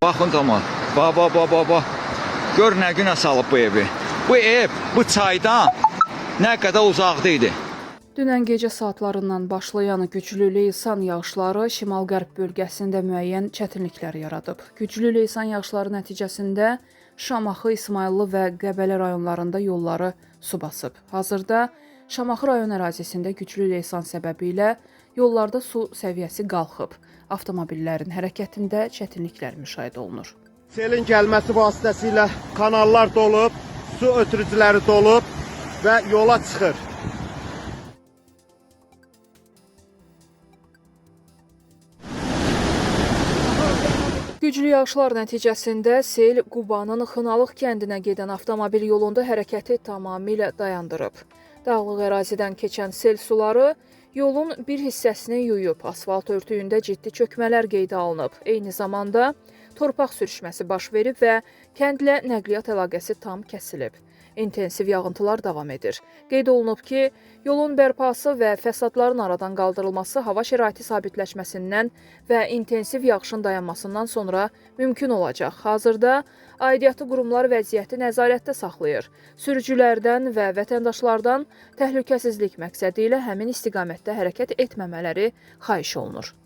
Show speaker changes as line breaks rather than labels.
Baxın camaat. Bax, bax, bax, bax, bax. Gör nə günə salıb bu evi. Bu ev bu çaydan nə qədər uzaqda idi.
Dünən gecə saatlarından başlayan güclü leysan yağışları şimal-qərb bölgəsində müəyyən çətinliklər yaradıb. Güclü leysan yağışları nəticəsində Şamaxı, İsmayıllı və Qəbələ rayonlarında yolları su basıb. Hazırda Şamaxı rayon ərazisində güclü leysan səbəbilə yollarda su səviyyəsi qalxıb. Avtomobillərin hərəkətində çətinliklər müşahidə olunur.
Selin gəlməsi vasitəsilə kanallar dolub, su ötürücüləri dolub və yola çıxır.
Güclü yağışlar nəticəsində sel Qubanın Xınalıq kəndinə gedən avtomobil yolunda hərəkəti tamamilə dayandırıb. Dağlıq ərazidən keçən sel suları yolun bir hissəsini yuyub, asfalt örtüyündə ciddi çökmələr qeydə alınıb. Eyni zamanda torpaq sürüşməsi baş verib və kəndlə nəqliyyat əlaqəsi tam kəsilib. İntensiv yağıntılar davam edir. Qeyd olunub ki, yolun bərpası və fəsadların aradan qaldırılması hava şəraiti sabitləşməsindən və intensiv yağışın dayanmasından sonra mümkün olacaq. Hazırda aidiyyatı qurumlar vəziyyəti nəzarətdə saxlayır. Sürücülərdən və vətəndaşlardan təhlükəsizlik məqsədi ilə həmin istiqamətdə hərəkət etməmələri xahiş olunur.